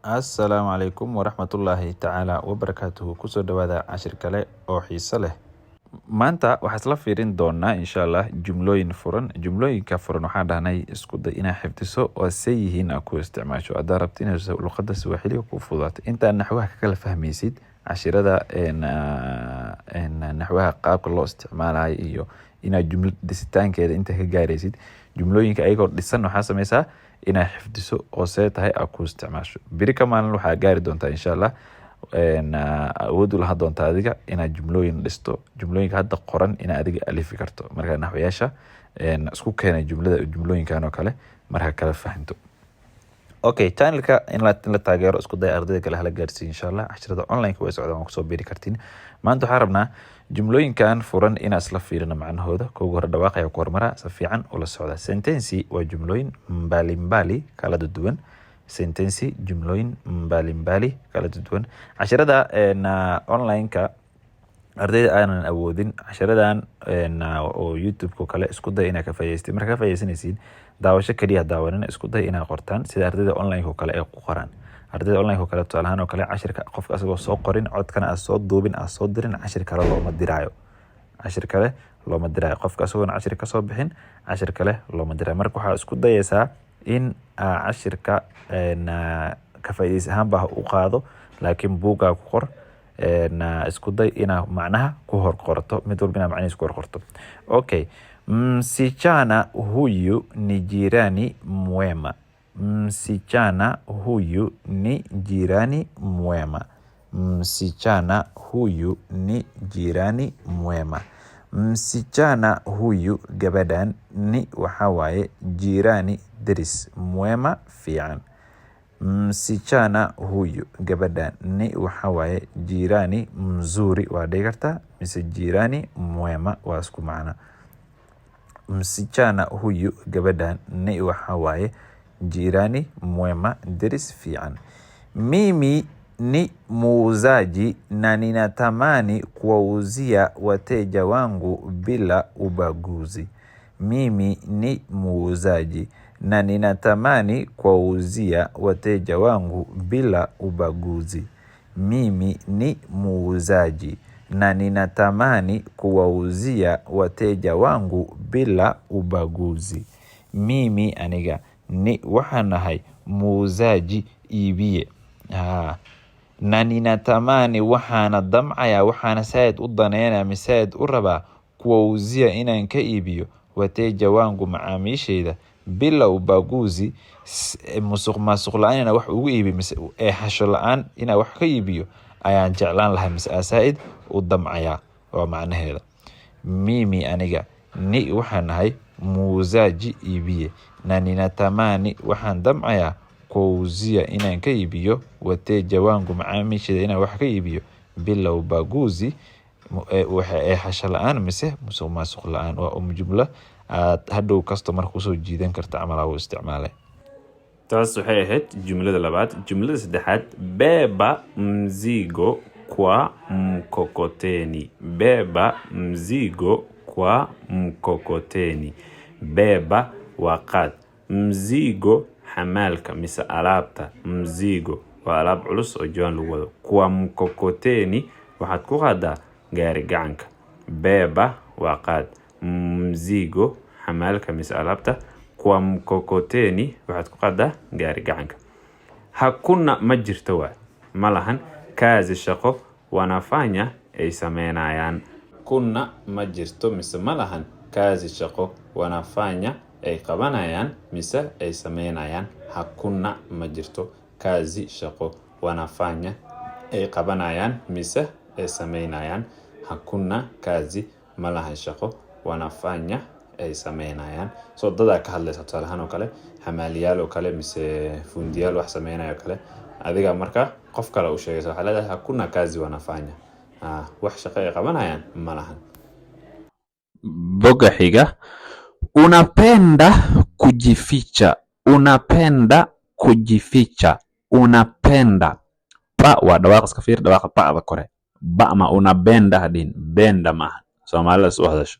Assalaamu calaykum waraxmatullaahi tacaala wabarakaatuhu. Kusoo dhawaada cashir kale oo xiiso leh. Maanta waxaa isla fiirin doonaa, insha Allah, jumlooyin furan. Jumlooyinka furan waxaan dhahnay isku day inaa xifdiso oo say yihiin aa ku isticmaasho haddaa rabto inay luqadda Swahiliga ku fududaato. Intaa naxwaha ka kala fahmaysid cashirada naxwaha, qaabka loo isticmaalayo iyo inaad jumlo dhisitaankeeda inta ka gaaraysid, jumlooyinka ayagoo dhisan waxaa sameysaa inaad xifdiso oo see tahay aad ku isticmaasho. Beri ka maalin waxaa gaari doontaa, insha Allah, awood u lahaan doontaa adiga inaad jumlooyin dhisto, jumlooyinka hadda qoran inaad adiga alifi karto. Marka naxwayaasha isku keenay jumlada, jumlooyinkan oo kale marka kala fahanto. Okay, channelka in la taageero isku day, ardayda kale hala gaarsiiyo, insha Allah. Casharada online-ka way socdaan, waan kusoo biiri kartiin. Maanta waxaan rabnaa jumlooyinkan furan inaan isla fiirino macnahooda. Kowga hore dhawaaq ayaa ku hormara, si fiican ula socda. Sentensi waa jumlooyin, mbalimbali kala duwan. Sentensi, jumlooyin, mbalimbali kala duwan. Casharada online-ka, ardayda aanan awoodin casharadan oo YouTube-ka kale, isku day inaad ka faa'iidaysatid. Marka ka faa'iidaysanaysiin, daawasho kaliya daawanina, isku day inaad qortaan sida ardayda online-ka oo kale ay ku qoraan. Ardayda online-ka oo kale, tusaale ahaan oo kale, cashirka qofka asagoo soo qorin, codkana aad soo duubin, aad soo dirin, cashir kale looma diraayo. Cashir kale looma diraayo. Qofka asagoon cashir kasoo bixin, cashir kale looma diraayo. Marka waxaa isku dayaysaa in aa cashirka ka faa'iidaysi ahaan baa u qaado, laakiin buuggaa ku qor. Isku day inaa macnaha ku hor qorto, mid walba inaa macnihiisa ku hor qorto. Okay, msichana huyu ni jirani mwema. Msichana huyu ni jirani mwema. Msichana huyu ni jirani mwema. Msichana huyu, gabadhan, ni waxaa waaye, jirani deris, mwema fiican. Msichana huyu, gabadhan, ni waxaa waaye, jirani mzuri waa dhihi kartaa mise jirani mwema, waa isku macno. Msichana huyu, gabadhan, ni waxaa waaye, jirani mwema, deris fiican. Mimi ni muuzaji na ninatamani kuwauzia wateja wangu bila ubaguzi. Mimi ni muuzaji na ninatamani kuwauzia wateja wangu bila ubaguzi. Mimi ni muuzaji na ninatamani kuwauzia wateja wangu bila ubaguzi. Mimi, aniga, ni waxaan ahay, muuzaji iibiye. Na ninatamani, waxaana damcayaa, waxaana saaid u daneynaya mise saaid u rabaa, kuwauzia, inaan ka iibiyo, wateja wangu, macaamiishayda, bila ubaguzi, musuq maasuq la-aan inaan wax ugu iibiyo mise eexasho la-aan inaan wax ka iibiyo ayaan jeclaan lahaa mise aan saaid u damcayaa, waa macnaheeda. Mimi, aniga, ni waxaan ahay, muuzaji iibiye, na ninatamani, waxaan damcayaa, kuwauzia, inaan ka iibiyo, wateja wangu, macaamiishayda inaan wax ka iibiyo, bila ubaguzi, eexasho la-aan mise musuq maasuq la-aan. Waa jumlo aad hadhow customer kusoo jiidan karta camal aa u isticmaalay. Taas waxay ahayd jumlada labaad. Jumlada saddexaad: beba mzigo kwa mkokoteni. Beba mzigo kwa mkokoteni. Beba waa qaad, mzigo xamaalka mise alaabta. Mzigo waa alaab culus oo jawaan lagu wado. Kwa mkokoteni, waxaad ku qaadaa gaari gacanka. Beba waa qaad, mzigo xamaalka mise alaabta, kwa mkokoteni waxaad ku qaadaa gaari gacanka. Hakuna ma jirto, waa ma lahan, kazi shaqo, wanafanya ay sameynayaan. Kuna ma jirto mise ma lahan, kazi shaqo, wanafanya ay qabanayaan mise ay sameynayaan. Hakuna ma jirto, kazi shaqo, wanafanya ay qabanayaan mise ay sameynayaan. Hakuna kazi ma lahan shaqo, wanafanya ay sameynayaan. So dadaa ka hadlaysa, tusaale ahaan oo kale xamaaliyaal oo kale mise fundiyaal wax sameynaya oo kale. Adiga marka qof kale u sheegaysa, waxaa leedahay hakuna kazi wanafanya, wax shaqo ay qabanayaan ma lahan. Boga xiga: unapenda kujificha. Unapenda kujificha. Unapenda, ba waa dhawaaq, iska fiir dhawaaqa ba'da kore. Ba ma unabenda hadhihin, benda maaha, Soomaalida is u hadasho.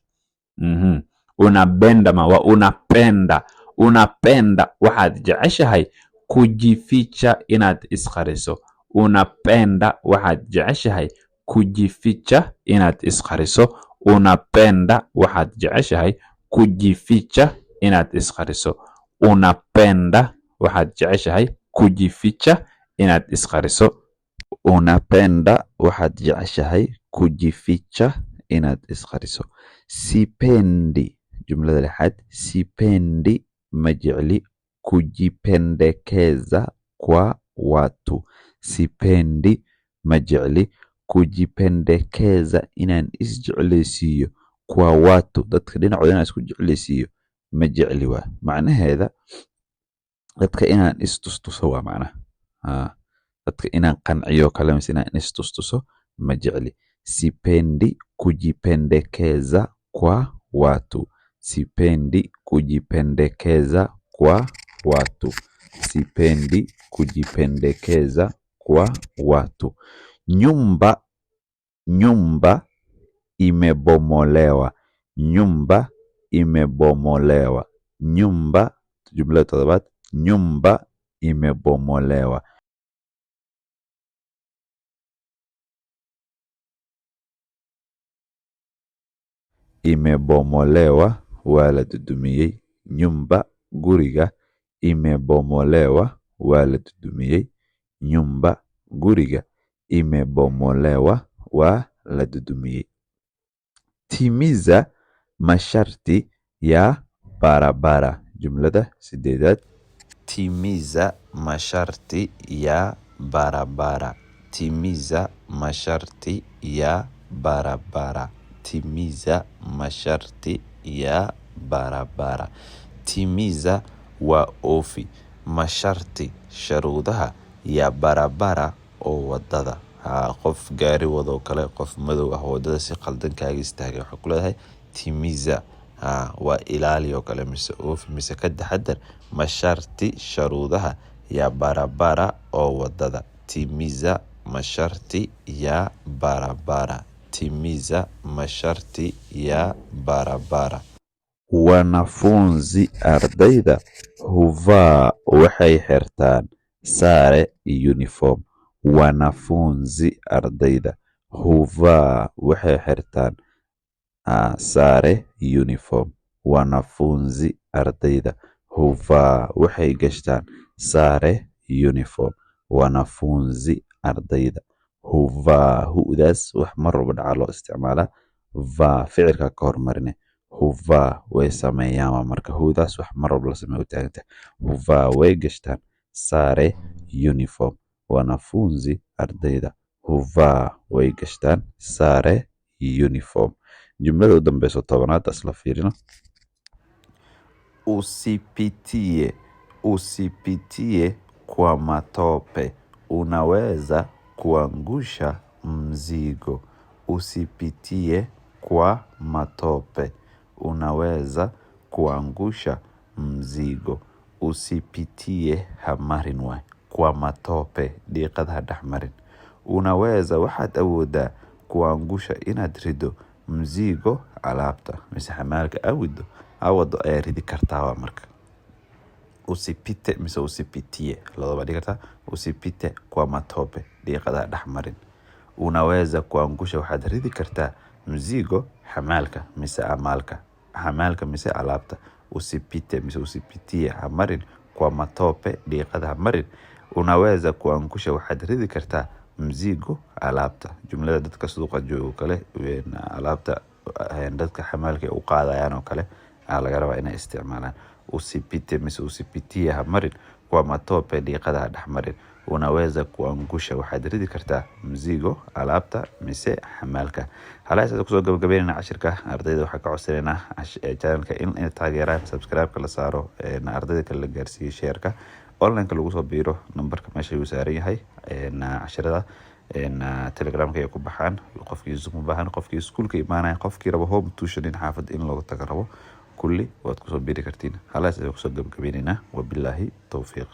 Unabenda ma waa unapenda. Unapenda, waxaad jeceshahay. Kujificha, inaad isqariso. Unapenda, waxaad jeceshahay. Kujificha, inaad isqariso. Unapenda, waxaad jeceshahay. Kujificha, inaad isqariso. Unapenda, waxaad jeceshahay. Kujificha, inaad isqariso. Unapenda, waxaad jeceshahay. Kujificha, inaad isqariso. Sipendi, jumlada lixaad. Sipendi, ma jecli. Kujipendekeza kwa watu. Sipendi, ma jecli. Kujipendekeza, inaan isjeclaysiiyo. Kwa watu, dadka dhinacooda inaan isku jeclaysiiyo ma jecli. Waa macnaheeda dadka inaan istustuso, waa macnaha dadka inaan qanciyo kale mise inaan istustuso ma jecli. Sipendi kujipendekeza kwa watu. Sipendi kujipendekeza kwa watu. Sipendi kujipendekeza kwa watu. Nyumba, nyumba imebomolewa. Nyumba imebomolewa. Nyumba, jumlada todobaad. Nyumba imebomolewa. Imebomolewa, waa la dudumiyey. Nyumba, guriga. Imebomolewa, waa la dudumiyey. Nyumba, guriga. Imebomolewa, waa la dudumiyey. Timiza masharti ya barabara. Jumlada sideedaad. Timiza masharti ya barabara. Timiza masharti ya barabara. Timiza masharti ya barabara. Timiza waa oofi. Masharti, sharuudaha. Ya barabara, oo wadada. Haa, qof gaari wadoo kale, qof madow ah oo wadada si qaldan kaaga istaagay, waxaa ku leedahay timiza. Haa, waa ilaali oo kale mise oofi mise ka taxadar. Masharti, sharuudaha. Ya barabara, oo wadada. Timiza masharti ya barabara. Timiza masharti ya barabara. Wanafunzi, ardayda. Huvaa, waxay xirtaan. Sare, uniform. Wanafunzi, ardayda. Huvaa, waxay xirtaan. Sare, uniform. Wanafunzi, ardayda. Huvaa, waxay gashtaan. Sare, uniform. Wanafunzi, ardayda. Huvaa, hu'daas wax mar walba dhacaa loo isticmaalaa. Vaa ficilka ka hormarine. Huvaa, way sameeyaan. Waa marka hu'daas wax mar walba la sameeyo u taagantahay. Huvaa, way gashtaan. Sare, uniform. Wanafunzi, ardayda. Huvaa, way gashtaan. Sare, uniform. Jumlada u dambeyso, 10aad, isla fiirino. Usipitie, usipitie kwa matope, unaweza kuangusha mzigo. Usipitie kwa matope, unaweza kuangusha mzigo. Usipitie, ha marin waay. Kwa matope, dhiiqada ha dhex marin. Unaweza, waxaad awoodaa. Kuangusha, inaad rido. Mzigo, alaabta mise xamaalka awido awado ayaa ridi kartaa. Waa marka usipite mise usipitie, labadaba dhigi kartaa. Usipite kwa matope, dhiiqada ha dhex marin. Unaweza kuangusha, waxaad ridi kartaa. Mzigo, xamaalka mise amaalka, xamaalka mise alaabta. Usipite mise usipitie, ha marin. Kwa matope, dhiiqada ha marin. Unaweza kuangusha, waxaad ridi kartaa. Mzigo, alaabta. Jumlada dadka suuqa joogo kale, alaabta dadka xamaalka u qaadayaan oo kale aa laga rabaa inay isticmaalaan. Usipite mise usipitie, ha marin. Kwa matope, dhiiqada ha dhex marin. Unaweza kuangusha, waxaad ridi kartaa. Mzigo, alaabta mise xamaalka. Halahaas kusoo gabagabeynayna cashirka. Ardayda waxaa ka codsanaynaa channelka in ay taageeraan, subscribe-ka la saaro, ardayda kale la gaarsiiyo, share-ka, online-ka lagu soo biiro. Nambarka meesha uu saaran yahay. Cashirada Telegramka ay ku baxaan. Qofkii Zoom u baahan, qofkii iskuulka imaanaya, qofkii rabo home tuition in xaafad in looga tago rabo, kulli waad kusoo biiri kartiin. Halahaas ayaan kusoo gabagabeynaynaa. Wabilaahi towfiiq.